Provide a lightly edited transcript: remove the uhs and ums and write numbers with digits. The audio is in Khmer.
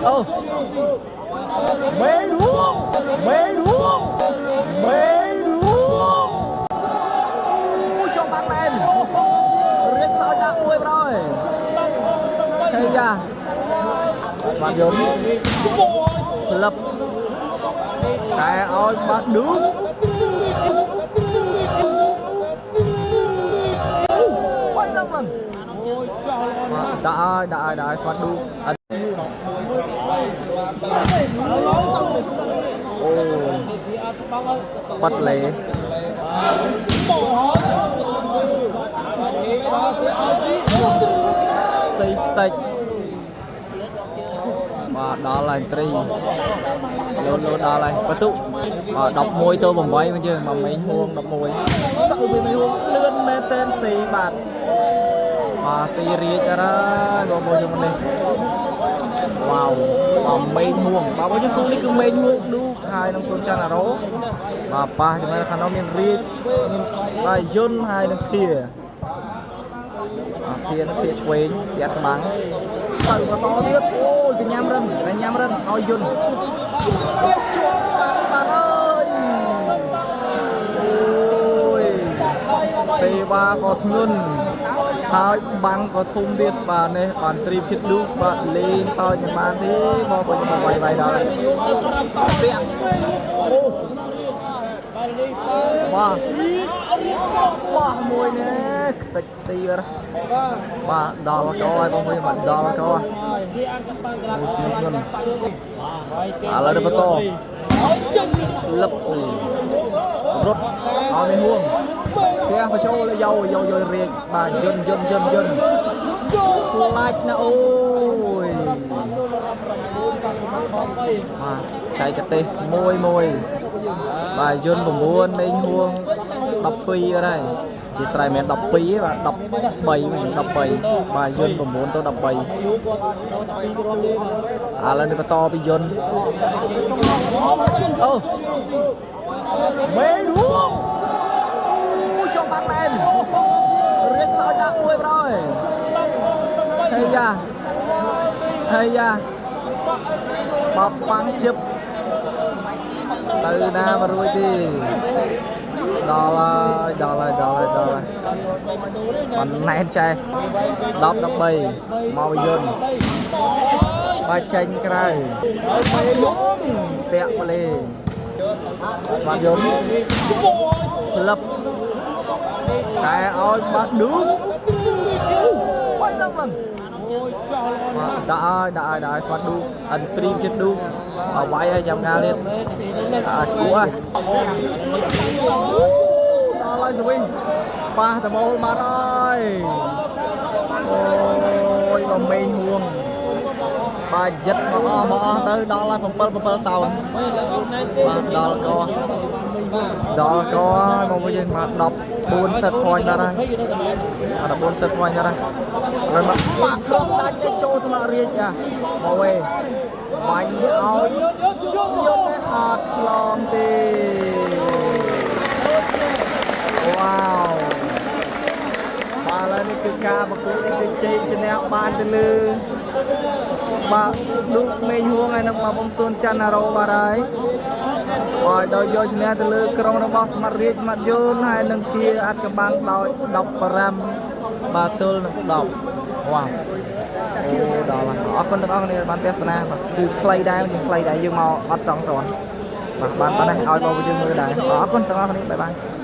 អូមេរួងមេរួងមេរួងអូជាប់បាំងណែនរៀបសោយដាក់មួយប្រយហេយ៉ាស្មាតយន្តក្លឹបកែឲ្យបាត់ឌូអូបាត់ឡើងឡើងបាទដាក់ឲ្យដាក់ឲ្យដាក់ឲ្យស្មាតឌូអត់អូបាត់លេសីផ្តិចបាទដល់ហើយត្រីលោតលោតដល់ហើយបន្ទុបាទ11ទៅ8វិញយើងមកមេងហួង11ទៅវិញមេងហួងលឿនមែនតែនស៊ីបាទបាទស៊ីរាជអរហើយបងប្អូនយើងនេះវ៉ាវបាទមេងហួងបាទបងយើងគូនេះគឺមេងហួងឌូហើយនឹងសូនច័ន្ទអារ៉ូបាទប៉ះចំណែកខាងនោះមានរាជមានបាទយុនហើយនឹងធាអាធានឹងធាឆ្វេងធាអត់ក្បាំងទៅបន្តទៀតអូយកញ្ញាំរឹងកញ្ញាំរឹងឲ្យយុនជាប់បាត់បាត់អើយអូយសេវាក៏ធ្ងន់ហើយបាំងក៏ធំទៀតបាទនេះបានត្រីភិតលូកបាទលេងសើចមិនបានទេបងប្អូនមកវាយវាយដល់ពាក់អូបាទបោះមួយនេះខ្ទេចខ្ទីបាទបាទដល់កឲ្យបងប្អូនបាទដល់កអូធ្ងន់ធ្ងន់ឥឡូវទៅបន្តលឹបអូរត់ឲ្យមានហួងផ្ទះបញ្ចូលយោយោយោរាជបាទយន្តយន្តយន្តយន្តផ្លាច់ណាអូយបាទចែកទេសមួយមួយបាទយន្ត9មេងហួង12បាទហើយជាស្រ័យមិនមែន12ទេបាទ13វិញ13បាទយន្ត9ទៅ13ឥឡូវនេះបន្តពីយន្តអូមេរួងអូជាប់បាំងណែនរៀបសោយដាក់មួយប្រយហេយ៉ាហេយ៉ាបបបាំងជឹបទៅណាមករួចទេដល់ហើយដល់ហើយដល់ហើយដល់ហើយបានណែនចេះ10 13មកយន្តបើចេញក្រៅមេយងតាក់មកលេស្មាតយន្តក្លឹបកែឲ្យបាត់ឌូអូបាត់ឡើងឡើងបាទដាក់ឲ្យដាក់ឲ្យដាក់ឲ្យស្មាតឌូអន្ត្រីភិតឌូឲ្យវាយឲ្យចាំងាលទៀតអាគួរដល់ហើយស្វិញប៉ះតមូលបាត់ហើយអូយមកមេងហួងបាទយិតមកអស់មកអស់ទៅដល់ហើយ7 7តោនបាទដល់កដល់កហើយមកវិញយើងមក14 set point បាត់ហើយ14 set point បាត់ហើយហើយមកបាក់ក្រុមដាច់ទៅចូលថ្នាក់រាជអាមកវិញបាញ់ឲ្យយកតែអត់ឆ្លងទេវ៉ាវបាទឥឡូវនេះគឺការប្រកួតនេះគឺជ័យជំនះបានទៅលើបាទឌូកមេងហួងហើយនឹងបាទបងសូនច័ន្ទអារ៉ូបាទហើយបាទដោយយកឈ្នះទៅលើក្រុមរបស់ស្មាត់រាជស្មាត់យន្តហើយនឹងធាអត់កំបាំងដោយ15បាទទល់នឹង10វ៉ាវអូដល់ហើយអរគុណទាំងអស់គ្នាបានទស្សនាបាទគឺខ្លីដែរយើងខ្លីដែរយើងមកអត់ចង់តន់បាទបានបានឲ្យបងយើងមើលដែរបាទអរគុណទាំងអស់គ្នាបាយបាយ។